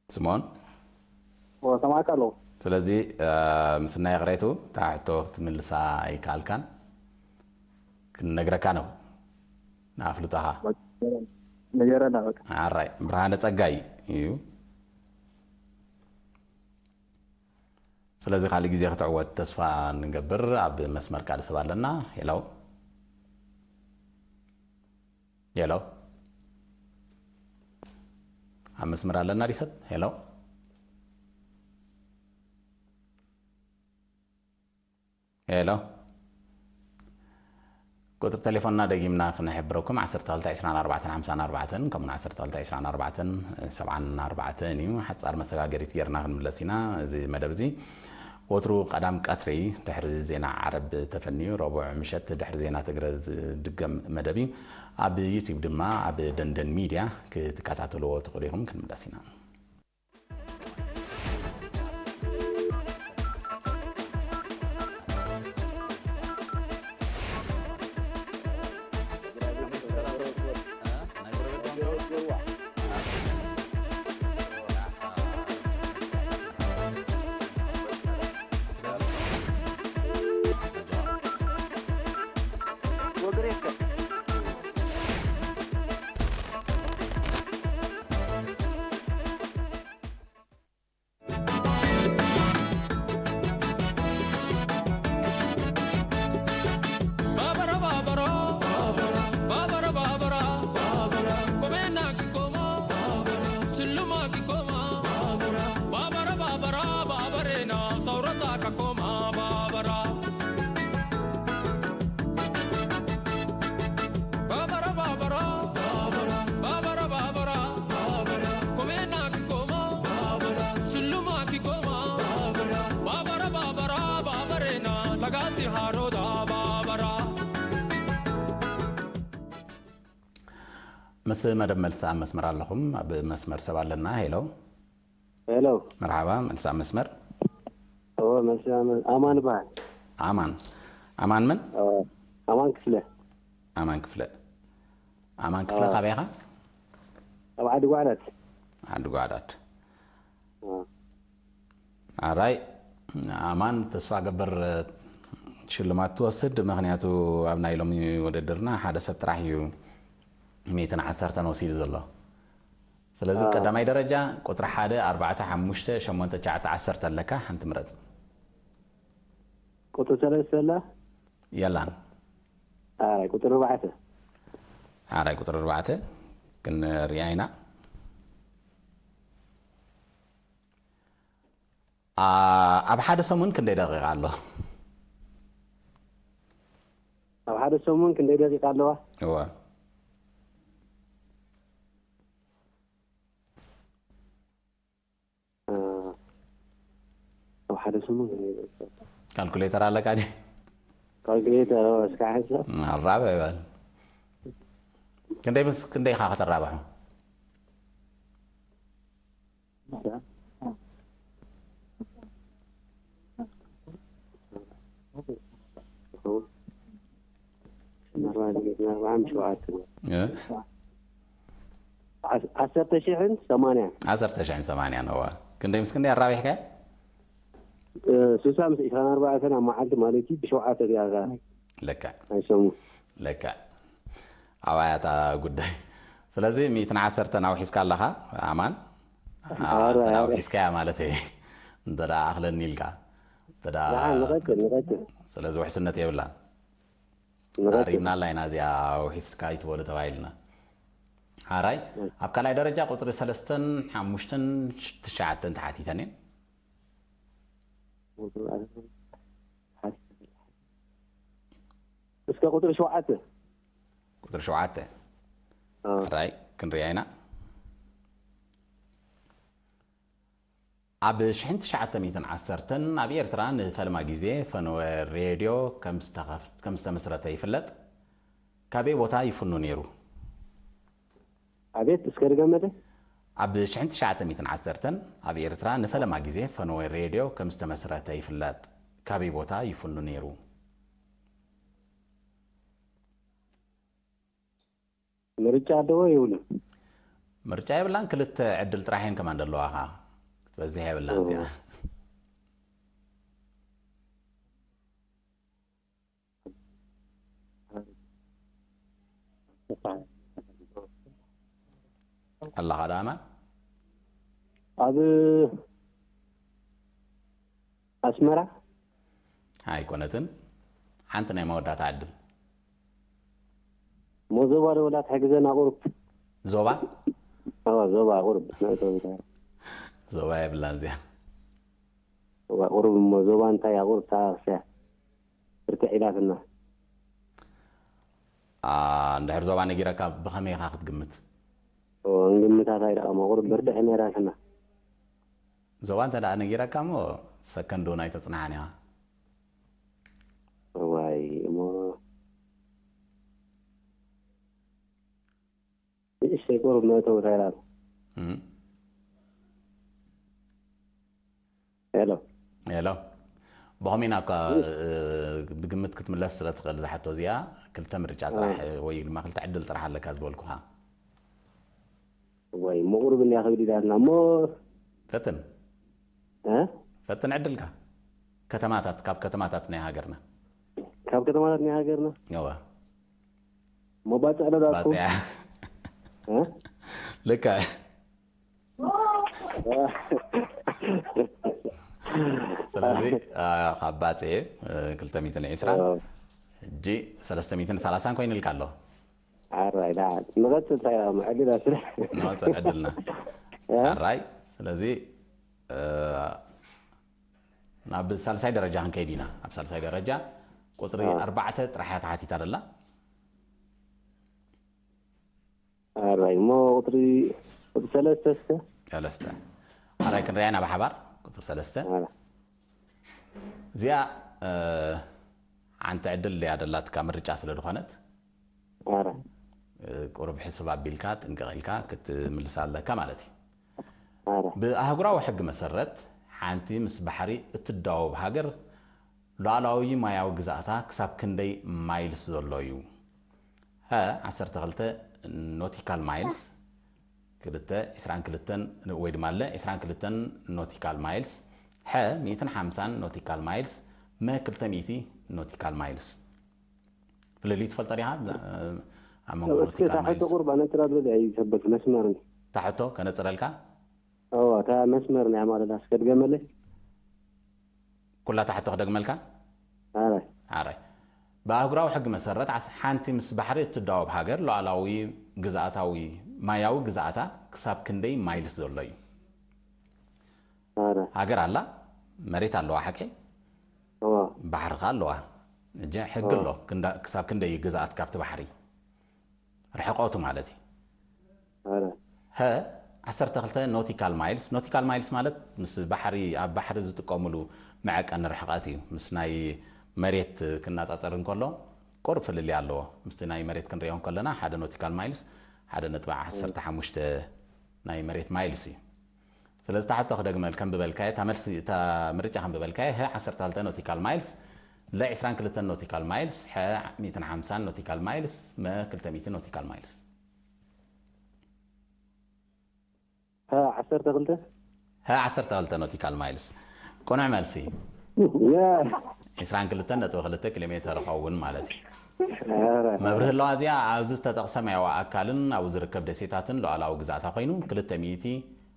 ስሞን ሰማዕካ ኣለኹ። ስለዚ ምስናይ ቅሬቱ እታ ሕቶ ክትምልሳ ኣይከኣልካን ክንነግረካ ነው ንኣፍልጦኻ ንገረና በቃ። ኣራይ ብርሃነ ጸጋይ እዩ። ስለዚ ካልእ ግዜ ክትዕወት ተስፋ ንገብር። ኣብ መስመር ካልእ ሰብ ኣለና። ሄሎ ሄሎ ኣብ መስመር ኣለና ዲ ሰብ ሄሎ ሄሎ ቁፅሪ ቴሌፎንና ደጊምና ክንሕብረኩም ዓሰርተ ክልተ ዕስራን ኣርባዕተን ሓምሳን ኣርባዕተን ከምኡን ዓሰርተ ክልተ ዕስራን ኣርባዕተን ሰብዓን ኣርባዕተን እዩ። ሓፃር መሰጋገሪት ጌርና ክንምለስ ኢና። እዚ መደብ እዚ ወትሩ ቀዳም ቀትሪ ድሕሪ ዜና ዓረብ ተፈንዩ ረቡዕ ምሸት ድሕሪ ዜና ትግረ ዝድገም መደብ እዩ። ኣብ ዩቲብ ድማ ኣብ ደንደን ሚድያ ክትከታተልዎ ትኽእሉ ኢኹም። ክንምለስ ኢና። መደብ መልሲ ኣብ መስመር ኣለኹም። ኣብ መስመር ሰብ ኣለና። ሄሎ። ሄሎ። መርሓባ፣ መልሲ ኣብ መስመር። እዎ፣ መልሲ ኣብ መ-፣ ኣማን ይበሃል። ኣማን። ኣማን መን? እዎ። ኣማን ክፍለ። ኣማን ክፍለ። ኣማን ክፍለ፣ ካበይ ኢኻ? ኣብ ዓዲ ጓዕዳት። ዓዲ ጓዕዳት። እዎ። ኣራይ፣ ኣማን፣ ተስፋ ገብር ሽልማት ትወስድ። ምኽንያቱ ኣብ ናይ ሎሚ ውድድርና ሓደ ሰብ ጥራሕ እዩ ሚእትን ዓሰርተን ወሲዱ ዘሎ። ስለዚ ቀዳማይ ደረጃ ቁፅሪ ሓደ፣ ኣርባዕተ፣ ሓሙሽተ፣ ሸሞንተ፣ ትሽዓተ፣ ዓሰርተ ኣለካ፣ ሓንቲ ምረፅ። ቁፅሪ ሰለስተ ኣላ። የላን። ኣራይ፣ ቁፅሪ ኣርባዕተ። ኣራይ፣ ቁፅሪ ኣርባዕተ ክንሪኣ ኢና። ኣ-፣ ኣብ ሓደ ሰሙን ክንደይ ደቂቃ ኣሎ? ኣብ ሓደ ሰሙን ክንደይ ደቂቃ ኣለዋ? እወ። እ፣ ኣብ ሓደ ሰሙን ክንደይ ደቂቃ? ካልኩሌተር ኣለካ ድዩ? ካልኩሌተር፣ እወ፣ እስካ ሕሰብ። ኣራብሕ በል። ክንደይ ምስ ክንደይ ኢኻ ከተራብሖ? ኣርባዕን ሸውዓተን። እ? ዓስ-፣ ዓሰርተ ሽሕን ሰማንያን። ዓሰርተ ሽሕን ሰማንያን፣ እዋ። ክንደይ ምስ ክንደይ ኣራቢሕካ? እ፣ ስሳ ምስ ዕስራን ኣርባዕተን ኣብ መዓልቲ ማለት እዩ፣ ብሸውዓተ ቢያዛ ልክዕ። ኣይሰሙ። ልክዕ። ኣብኣያ እታ ጉዳይ። ስለዚ ሚእትን ዓሰርተን ኣውሒስካ ኣለኻ፣ ኣማን? ኣ፣ ኣረ፣ እተን ኣረ። ኣውሒስካያ ማለት እየ። እንተ ደኣ ኣኽለኒ ኢልካ። እንተ ደኣ፣ ደሓን፣ ንቐጽል፣ ንቐጽል። ስለዚ ውሕስነት የብላን። ንቐጽል። ኣሪምና ኣላ ኢና እዚኣ፣ ውሒስካ ኣይትበሉ ተባሂልና። ሓራይ፣ ኣብ ካልኣይ ደረጃ ቁጽሪ ሰለስተን ሓሙሽተን ትሽዓተን ተሓቲተን እየን። እስከ ቁጽሪ ሸውዓተ። ቁጽሪ ሸውዓተ። እ። ሓራይ፣ ክንሪኣ ኢና። ኣብ ሽሕን ትሽዓተ ሚእትን ዓሰርተን ኣብ ኤርትራ ንፈለማ ግዜ ፈነወ ሬድዮ ከም ዝተኸፍ-፣ ከም ዝተመስረተ ይፍለጥ። ካበይ ቦታ ይፍኑ ነይሩ? ኣቤት፣ እስከ ድገመለይ። ኣብ ሽሕን ትሽዓተ ሚእትን ዓሰርተን ኣብ ኤርትራ ንፈለማ ግዜ ፈነወ ሬድዮ ከም ዝተመስረተ ይፍለጥ። ካበይ ቦታ ይፍኑ ነይሩ? ምርጫ ኣለዎ የብሉን? ምርጫ የብላን። ክልተ ዕድል ጥራሕ እየን ከማን ዘለዋኻ። ክትበዝሕ የብላን እዚኣ። ኣለኻ ዶ ኣማን? ኣብ ኣስመራ። ኣይኮነትን። ሓንቲ ናይ መወዳእታ ዕድል። ሞዞባ ደወላ ትሕግዘና ቁሩብ። ዞባ? ኣዎ፣ ዞባ ቁሩብ። ናይ ዞባ። ዞባ የብላን እዚኣ። እዋ፣ ቁሩብ እሞ ዞባ እንታይ እያ? ቁሩብ ተኣርሰያ። ብርትዕ ኢላትና። ኣ፣ እንድሕር ዞባ ነጊረካ ብኸመይ ኢኻ ክትግምት? ኦ፣ እንግምታት ኣይደኣ እሞ ቁሩብ ብርትዕ ነይራትና። ዞባ እንተ ደኣ ነጊረካ እሞ ሰከንድ እውን ኣይተጽንሓን ኢኻ። እዋይ፣ እሞ ንእሽተይ ቁሩብ መእተዊ እንታይ ኢላ? እም። ሄሎ። ሄሎ። ብኸመይ ኢና እኳ፣ እ፣ ብግምት ክትምለስ ስለ ትኽእል ዝሓቶ እዚኣ፣ ክልተ ምርጫ ጥራሕ፣ እ። ወይ ድማ ክልተ ዕድል ጥራሕ ኣለካ ዝበልኩኻ። ወይ፣ እሞ ቁሩብ እንድያ ክብድ ኢላትና እሞ። ፈትን። እ? ፈትን ዕድልካ። ከተማታት፣ ካብ ከተማታት ናይ ሃገርና። ካብ ከተማታት ናይ ሃገርና? እወ። እሞ ባጽዕ ዶ ዳኩም? ባጽዕ። እ? ልክዕ። ስለዚ፣ ኣ፣ ካብ ባጽዕ፣ እ፣ ክልተ ሚእትን ዕስራን፣ እ። ሕጂ ሰለስተ ሚእትን ሰላሳን ኮይኑልካ ኣሎ። ኣራይ፣ ዳ፣ ንቐጽል እንታይ ኢኻ? ዕድል ኣስር። ንቐጽል ዕድልና። እ? ኣራይ፣ ስለዚ፣ እ፣ ናብ ሳልሳይ ደረጃ ክንከይድ ኢና። ኣብ ሳልሳይ ደረጃ ቁጽሪ እ። ኣርባዕተ ጥራሕ እያ ተሓቲታ ዘላ። ኣራይ፣ እሞ ቁጽሪ፣ ቁጽሪ ሰለስተ እስከ? ሰለስተ። ኣራይ፣ ክንሪኣ ኢና ብሓባር። ቁጽሪ ሰለስተ። ኣራ። እዚኣ፣ እ፣ ሓንቲ ዕድል እያ ደላትካ ምርጫ ስለ ዝኾነት። ኣራ። ቁሩብ ሕስብ ኣቢልካ ጥንቅቕ ኢልካ ክትምልሳ ኣለካ ማለት እዩ። ኣረ ብኣህጉራዊ ሕጊ መሰረት ሓንቲ ምስ ባሕሪ እትዳወብ ሃገር ሉዓላዊ ማያዊ ግዛእታ ክሳብ ክንደይ ማይልስ ዘሎ እዩ? ሀ ዓሰርተ ክልተ ኖቲካል ማይልስ፣ ክልተ ዕስራን ክልተን ወይ ድማ ለ ዕስራን ክልተን ኖቲካል ማይልስ፣ ሐ ሚእትን ሓምሳን ኖቲካል ማይልስ፣ መ ክልተ ሚእቲ ኖቲካል ማይልስ። ፍልልዩ ትፈልጦ ዲኻ? ኣብ መንጎ እስከ ኖቲካል እታ ሕቶ ማይልስ። ቁርብ ኣነጽራለይ ኣይሰበክ መስመር እንዲ ታሕቶ ከነጽረልካ? ኣዋ እታ መስመር ናይ ኣማለዳ እስከ ድገመለይ። ኩላ ታሕቶ ክደግመልካ? ኣራይ ኣራይ። ብኣህጉራዊ ሕጊ መሰረት ዓስ- ሓንቲ ምስ ባሕሪ እትዳወብ ሃገር ሉዓላዊ ግዝኣታዊ ማያዊ ግዝኣታ ክሳብ ክንደይ ማይልስ ዘሎ እዩ? ኣራይ ሃገር ኣላ፣ መሬት ኣለዋ ሓቀይ፣ ኣዋ ባሕሪ ኸ ኣለዋ። እጀ ሕጊ ኣሎ ክንዳ- ክሳብ ክንደይ እዩ ግዝኣት ካብቲ ባሕሪ ርሕቀቱ ማለት እዩ። ኣራይ ሀ ዓሰርተ ክልተ ኖቲካል ማይልስ። ኖቲካል ማይልስ ማለት ምስ ባሕሪ ኣብ ባሕሪ ዝጥቀምሉ መዐቀኒ ርሕቀት እዩ። ምስ ናይ መሬት ክነጻጸር እንከሎ ቁሩብ ፍልልይ ኣለዎ። ምስቲ ናይ መሬት ክንሪኦ እንከለና ሓደ ኖቲካል ማይልስ ሓደ ነጥቢ ዓሰርተ ሓሙሽተ ናይ መሬት ማይልስ እዩ። ስለዚ እታ ሕቶ ክደግመል ከንብበልካየ፣ እታ መልሲ እታ ምርጫ ከንብበልካየ፣ ሀ ዓሰርተ ክልተ ኖቲካል ማይልስ፣ ለ ዕስራን ክልተን ኖቲካል ማይልስ፣ ሐ ሚእትን ሓምሳን ኖቲካል ማይልስ፣ መ ክልተ ሚእቲ ኖቲካል ማይልስ። ሀ ዓሰርተ ክልተ ሀ ዓሰርተ ክልተ ኖቲካል ማይልስ ቅኑዕ መልሲ። ያ ዕስራን ክልተን ነጥቢ ክልተ ኪሎ ሜተር ይኸውን ማለት እዩ። ኣራይ መብርሂ ኣለዋ እዚኣ። ኣብዚ ዝተጠቕሰ ማያዊ ኣካልን ኣብኡ ዝርከብ ደሴታትን ሉዓላዊ ግዛእታ ኮይኑ ክልተ ሚእቲ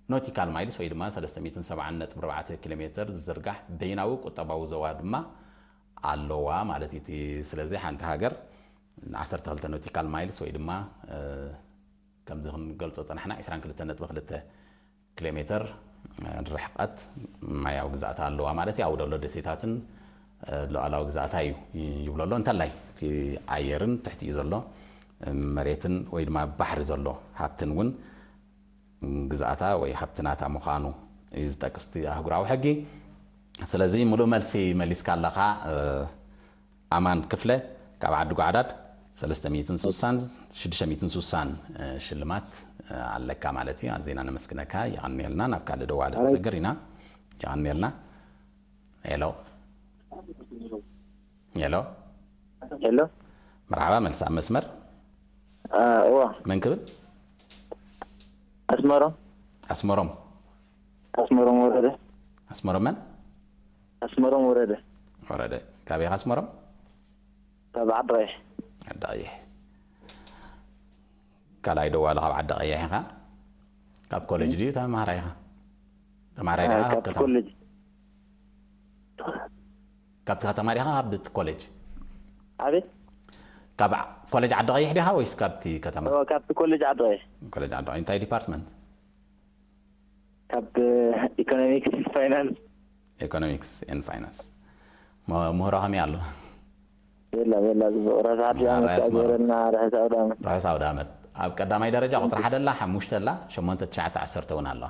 ኖቲካል ማይልስ ወይ ድማ ሰለስተ ሚእትን ሰብዓን ነጥቢ ኣርባዕተ ኪሎ ሜተር ዝዝርጋሕ በይናዊ ቁጠባዊ ዞባ ድማ ኣለዋ ማለት እዩ። እቲ ስለዚ ሓንቲ ሃገር ዓሰርተ ክልተ ኖቲካል ማይልስ ወይ ድማ ከምዚ ክንገልጾ ጸናሕና ዕስራን ክልተን ነጥቢ ክልተ ኪሎ ሜተር ርሕቀት ማያዊ ግዛእታ ኣለዋ ማለት እዩ። ኣብኡ ዘሎ ደሴታትን ሉዓላዊ ግዛእታ እዩ ይብሎ ኣሎ። እንተላይ እቲ ኣየርን ትሕቲኡ ዘሎ መሬትን ወይ ድማ ባሕሪ ዘሎ ሃብትን እውን ግዛእታ ወይ ሃብቲ ናታ ምዃኑ እዩ ዝጠቅስ እቲ ኣህጉራዊ ሕጊ። ስለዚ ሙሉእ መልሲ መሊስካ ኣለኻ። ኣማን ክፍለ ካብ ዓዲ ጓዕዳድ ሰለስተ ሚእትን ስሳን ሽዱሽተ ሚእትን ስሳን ሽልማት ኣለካ ማለት እዩ። ኣዜና ነመስግነካ። የቐንየልና። ናብ ካልእ ደዋሊ ክሰግር ኢና። የቐንየልና። ሄሎ ሄሎ ሄሎ መርሓባ፣ መልሲ ኣብ መስመር። እዋ መን ክብል? ኣስመሮም ኣስመሮም ኣስመሮም ወረደ ኣስመሮም መን? ኣስመሮም ወረደ ወረደ። ካበይ ኢኻ ኣስመሮም? ካብ ዓዲ ቀይሕ ዓዲ ቀይሕ። ካልኣይ ደዋሊ ካብ ዓዲ ቀይሕ ኢኻ። ካብ ኮሌጅ ድዩ ተማሃራይ ኢኻ? ተማሃራይ ዲኻ? ካብ ከተማ? ኮሌጅ ካብቲ ከተማ ዲኻ ካብ እቲ ኮሌጅ? ኣቤት ካብ ኮሌጅ ዓዲ ቀይሕ ዲኻ ወይስ ካብቲ ከተማ? እዎ፣ ካብቲ ኮሌጅ ዓዲ ቀይሕ ኮሌጅ ዓዲ ቀይሕ። እንታይ ዲፓርትመንት? ካብ ኢኮኖሚክስ ፋይናንስ ኢኮኖሚክስ ኤንድ ፋይናንስ። ም- ምህሮ ከመይ ኣሎ? የላ የላ ጽቡቅ ራስ ዓዲ ራስ ዓመት ምህሮ። ገረና ርሕስ ኣውዳመ ርሑስ ኣውደ ዓመት። ኣብ ቀዳማይ ደረጃ ቁፅሪ ሓደ ኣላ፣ ሓሙሽተ ኣላ፣ ሸሞንተ፣ ትሽዓተ፣ ዓሰርተ እውን ኣለዋ።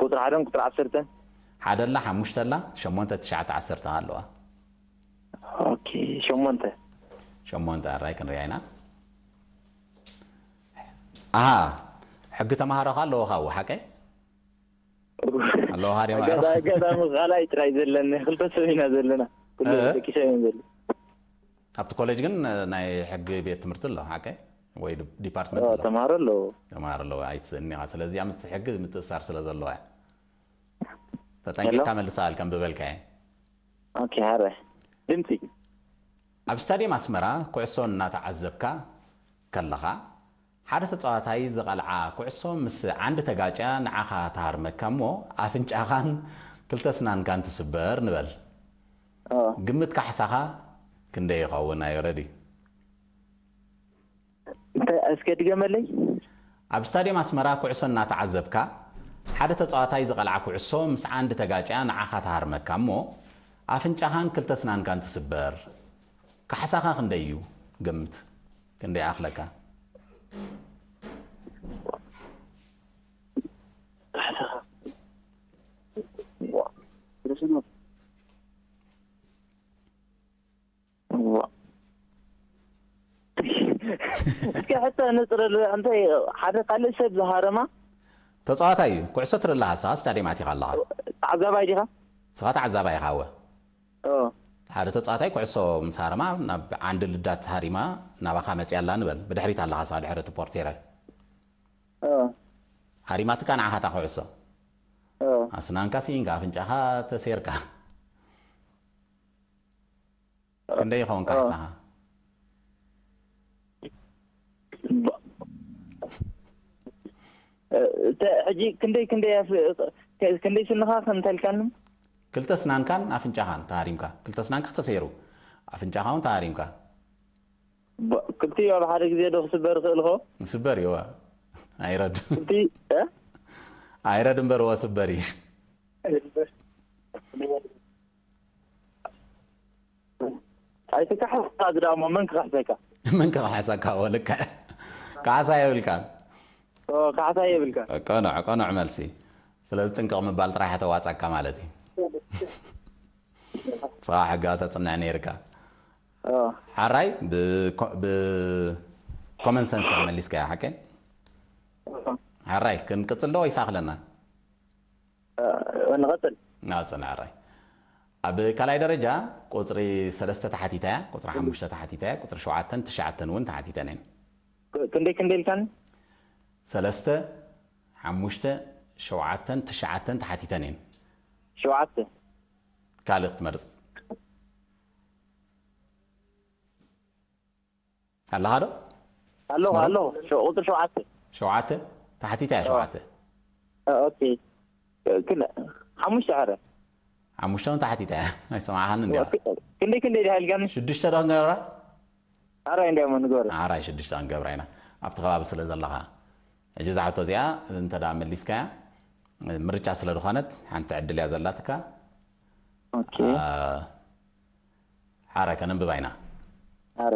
ቁፅሪ ሓደን ቁፅሪ ዓሰርተን ሓደ ኣላ፣ ሓሙሽተ ኣላ፣ ሸሞንተ፣ ትሽዓተ፣ ዓሰርተ ኣለዋ። ኦኬ ሸሞንተ ሸሞንተ ኣራይ ክንሪኣ ኢና። ኣሃ ሕጊ ተማሃሮ ከ ኣለዎ ካብኡ ሓቀይ? ኣለዎ ሃዲማ ኣጋጣሚ ኣጋጣሚ ካልኣይ ጥራይ ዘለኒ ክልተ ሰብ ኢና ዘለና ኩሉ እ? ደቂሰ እዮም ዘሎ ኣብቲ ኮሌጅ ግን ናይ ሕጊ ቤት ትምህርቲ ኣሎ ሓቀይ? ወይ ዲ- ዲፓርትመንት ኣሎ? ተማሃሮ ኣለዎ ተማሃሮ ኣለዎ ኣይትስእኒ ኢኻ። ስለዚ ኣብ ሕጊ ምትእሳር ስለ ዘለዋ እያ። ተጠንቂቕካ ሄሎ? መልሳ ኣል ከም ዝበልካየ። ኦኬ ሃረ ድምፂ ኣብ ስታድየም ኣስመራ ኩዕሶ እናተዓዘብካ ከለኻ ሓደ ተጻዋታይ ዝቐልዓ ኩዕሶ ምስ ዓንዲ ተጋጭያ ንዓኻ ትሃርመካ እሞ ኣፍንጫኻን ክልተ ስናንካን ትስበር ንበል። ኦ፣ ግምት ካሕሳኻ ክንደይ ይኸውን? ኣዩ ረዲ? እንታይ እስከ ድገመለይ ኣብ ስታድየም ኣስመራ ኩዕሶ እናተዓዘብካ ሓደ ተጻዋታይ ዝቐልዓ ኩዕሶ ምስ ዓንዲ ተጋጭያ ንዓኻ ትሃርመካ እሞ ኣፍንጫኻን ክልተ ስናንካን ትስበር። ካሕሳኻ ክንደይ እዩ? ግምት ክንደይ ኣኽለካ? እስኪ ሕቶ ንፅረሉ። እንታይ ሓደ ካልእ ሰብ ዝሃረማ? ተፃዋታይ እዩ። ኩዕሶ ትርኢ ኣለኻ፣ ንስኻ ስታድየም ኣቲኻ ኣለኻ። ተዓዛባይ ዲኻ? ንስኻ ተዓዛባይ ኢኻ። እወ። ኦ። ሓደ ተፃዋታይ ኩዕሶ ምስ ሃረማ ናብ ዓንዲ ልዳት ሃሪማ ናባኻ መፅያ ኣላ ንበል። ብድሕሪት ኣለኻ ንስኻ ድሕሪ እቲ ፖርቴረ። ኦ። ሃሪማትካ ንዓኻ እታ ኩዕሶ። ኦ። ኣስናንካ ስኢንካ፣ ኣፍንጫኻ ተሴርካ። ክንደይ ይኸውን ካሕሳኻ? ባ-፣ እ፣ ተ-፣ ሕጂ ክንደይ፣ ክንደይ ኣፍ-፣ ክ-፣ ክንደይ ስንኻ ከም እንተልካኒ? ክልተ ስናንካን ኣፍንጫኻን ተሃሪምካ። ክልተ ስናንካ ተሰይሩ፣ ኣፍንጫኻ እውን ተሃሪምካ። ባ-፣ ክልቲኡ ኣብ ሓደ ግዜ ዶ ክስበር ይኽእል ኾ? ይስበር እዩ፣ እዋ። ኣይረድ። ክልቲ-፣ እ? ኣይረድ እምበር፣ እዋ፣ ስበር እዩ። ኣይትካሓስ፣ እዚ ደኣ እሞ መን ክኻሕሰካ? መን ክኻሕሰካ? እዎ፣ ልክዕ። ካሕሳ የብልካን። ኦ፣ ካሕሳ የብልካን። ቅኑዕ፣ ቅኑዕ መልሲ። ስለዚ ጥንቅቕ ምባል ጥራሕ እያ ተዋጻካ ማለት እዩ። ንስኻ ሕጋ ተጽንዕ ነይርካ። ኦ። ሓራይ ብኮ-፣ ብኮመን ሰንስ መሊስካያ፣ ሓቀይ? ኦ። ሓራይ ክንቅጽል ዶ ወይስ ኣኽለና? እ፣ ንቐጽል። ንቐጽል፣ ሓራይ። ኣብ ካልኣይ ደረጃ ቁጽሪ ሰለስተ ተሓቲታ እያ፣ ቁጽሪ ሓሙሽተ ተሓቲታ እያ፣ ቁጽሪ ሸውዓተን ትሽዓተን እውን ተሓቲተን እየን። ክ-፣ ክንደይ፣ ክንደይ ኢልካኒ? ሰለስተ፣ ሓሙሽተ፣ ሸውዓተን ትሽዓተን ተሓቲተን እየን። ሸውዓተ። ካልእ ክትመርጽ ኣለኻ ዶ? ኣለኹ፣ ስመሮ? ኣለኹ። ሸ-፣ ቁጽሪ ሸውዓተ። ሸውዓተ? ተሓቲታ እያ፣ ሸውዓተ። እ፣ ኦኬ። እ፣ ክነ-፣ ሓሙሽተ፣ ሓረ። ሓሙሽተ እውን ተሓቲታ እያ። ኣይሰማዕኻኒ እንዲኻ። ክ-፣ ክንደይ፣ ክንደይ ዲኻ ኢልካኒ? ሽዱሽተ ዶ ክንገብራ? ኣራይ እንዲያሞ ንገሩ። ኣራይ ሽዱሽተ ክንገብራ ኢና። ኣብቲ ከባቢ ስለ ዘለኻ። ሕጂ እዛ ሕቶ እዚኣ እንተ ደኣ መሊስካያ፣ ምርጫ ስለ ዝኾነት፣ ሓንቲ ዕድል እያ ዘላትካ። ኦኬ። ኣ፣ ሓረ ከነንብባ ኢና። ኣረ።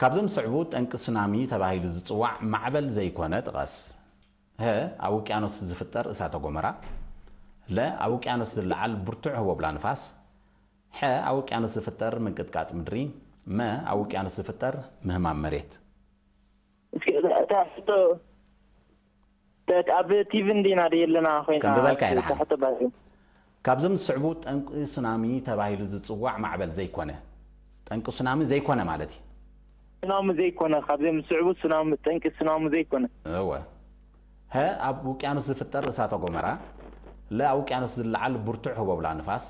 ካብዞም ዝስዕቡ ጠንቂ ሱናሚ ተባሂሉ ዝጽዋዕ ማዕበል ዘይኮነ ጥቀስ። ሀ፣ ኣብ ውቅያኖስ ዝፍጠር እሳተ ጎመራ። ለ፣ ኣብ ውቅያኖስ ዝለዓል ብርቱዕ ህቦብላ ንፋስ። ሐ፣ ኣብ ውቅያኖስ ዝፍጠር ምንቅጥቃጥ ምድሪ። መ፣ ኣብ ውቅያኖስ ዝፍጠር ምህማም መሬት። እስኪ እታ፣ እታ ሕቶ፣ እታ ኣብ ቲቪ እንዲና ድየ ኣለና ኮይና፣ ከንብበልካ ኢና እታ ሓን። ሕቶ ባዕሉ። ካብዞም ዝስዕቡ ጠንቂ ሱናሚ ተባሂሉ ዝጽዋዕ ማዕበል ዘይኮነ፣ ጠንቂ ሱናሚ ዘይኮነ ማለት እዩ። ሱናሚ ዘይኮነ፣ ካብዞም ዝስዕቡ ሱናሚ፣ ጠንቂ ሱናሚ ዘይኮነ። እወ። ሀ፣ ኣብ ውቅያኖስ ዝፍጠር እሳተ ጎመራ። ለ፣ ኣብ ውቅያኖስ ዝለዓል ብርቱዕ ህቦብላ ንፋስ።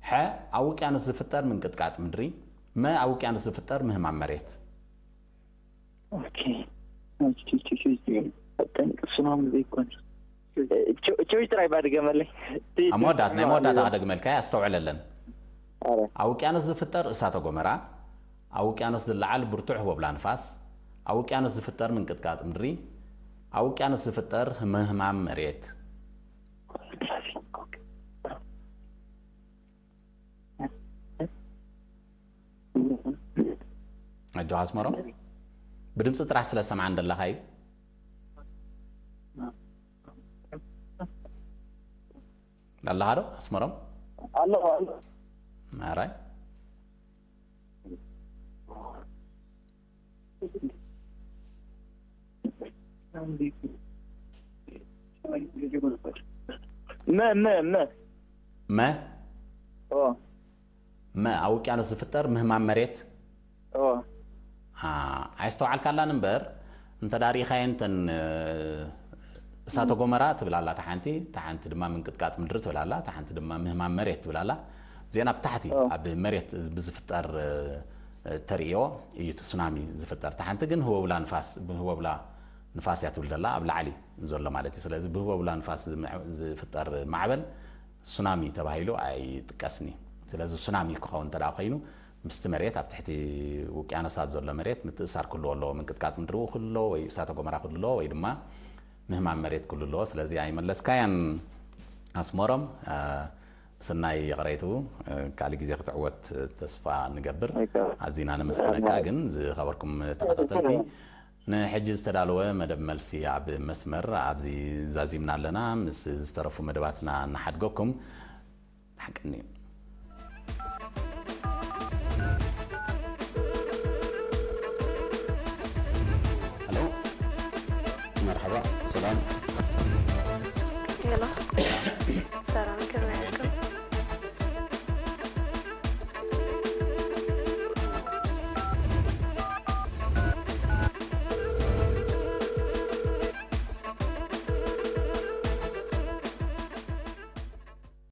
ሐ፣ ኣብ ውቅያኖስ ዝፍጠር ምንቅጥቃጥ ምድሪ። መ፣ ኣብ ውቅያኖስ ዝፍጠር ምህማም መሬት። ኦኬ። ኦኬ፣ ኦኬ፣ ኦኬ። ጠንቂ ሱናሚ ዘይኮነ። ቾ-፣ ቾይስ ጥራይ ባድገመለይ። ኣብ መወዳእታ፣ ናይ መወዳእታ ክደግመልካ እየ፣ ኣስተውዕለለን። ኣረ። ኣብ ውቅያኖስ ዝፍጠር እሳተ ጎመራ፣ ኣብ ውቅያኖስ ዝለዓል ብርቱዕ ህቦብላ ንፋስ፣ ኣብ ውቅያኖስ ዝፍጠር ምንቅጥቃጥ ምድሪ፣ ኣብ ውቅያኖስ ዝፍጠር ምህማም መሬት። ኣጆኻ ኣስመሮም፣ ብድምፂ ጥራሕ ስለ ዝሰምዓኒ ዘለኻ እዩ። ኣለኻ ዶ ኣስመሮም? ኣለኹ፣ ኣለኹ። ኣራይ። መ፣ መ፣ መ። መ? ኦ። መ፣ ኣብ ውቅያኖስ ዝፍጠር ምህማም መሬት? ኦ። አ፣ ኣይስተውዓልካላን እምበር፣ እንተ ደኣ ርኢኻየን እተን፣ እ፣ እሳተ ጎመራ ትብል ኣላ እታ ሓንቲ፣ እታ ሓንቲ ድማ ምንቅጥቃጥ ምድሪ ትብል ኣላ፣ እታ ሓንቲ ድማ ምህማም መሬት ትብል ኣላ። እዚአን ኣብ ታሕቲ፣ ኦ። ኣብ መሬት ብዝፍጠር፣ እ፣ ተርእዮ እዩ እቲ ሱናሚ ዝፍጠር። እታ ሓንቲ ግን ህቦብላ ንፋስ፣ ብህቦብላ ንፋስ እያ ትብል ዘላ፣ ኣብ ላዕሊ ዘሎ ማለት እዩ። ስለዚ ብህቦብላ ንፋስ ዝምዕ-፣ ዝፍጠር ማዕበል ሱናሚ ተባሂሉ ኣይጥቀስን እዩ። ስለዚ ሱናሚ ክኸውን እንተ ደኣ ኮይኑ፣ ምስቲ መሬት ኣብ ትሕቲ ውቅያኖሳት ዘሎ መሬት ምትእሳር ክህልዎ ኣለዎ፣ ምንቅጥቃጥ ምድሪ ክህልዎ ወይ እሳተ ጎመራ ክህልዎ ወይ ድማ ምህማም መሬት ክህልዎ። ስለዚ ኣይመለስካያን ኣስመሮም። አ፣ ምስናይ ይቕሬቱ፣ እ፣ ካልእ ግዜ ክትዕወት ተስፋ ንገብር። ኣይከ-፣ ኣዚና ነመስግነካ። ኣይከ-፣ ግን ዝኸበርኩም ተኸታተልቲ፣ ንሕጂ ዝተዳለወ መደብ መልሲ ኣብ መስመር ኣብዚ ዛዚምና ኣለና። ምስ ዝተረፉ መደባትና ንሓድገኩም። ሓቀኒ እዩ። መርሓባ፣ ሰላም። ሄሎ፣ ሰላም ከመይ ኣለኩም?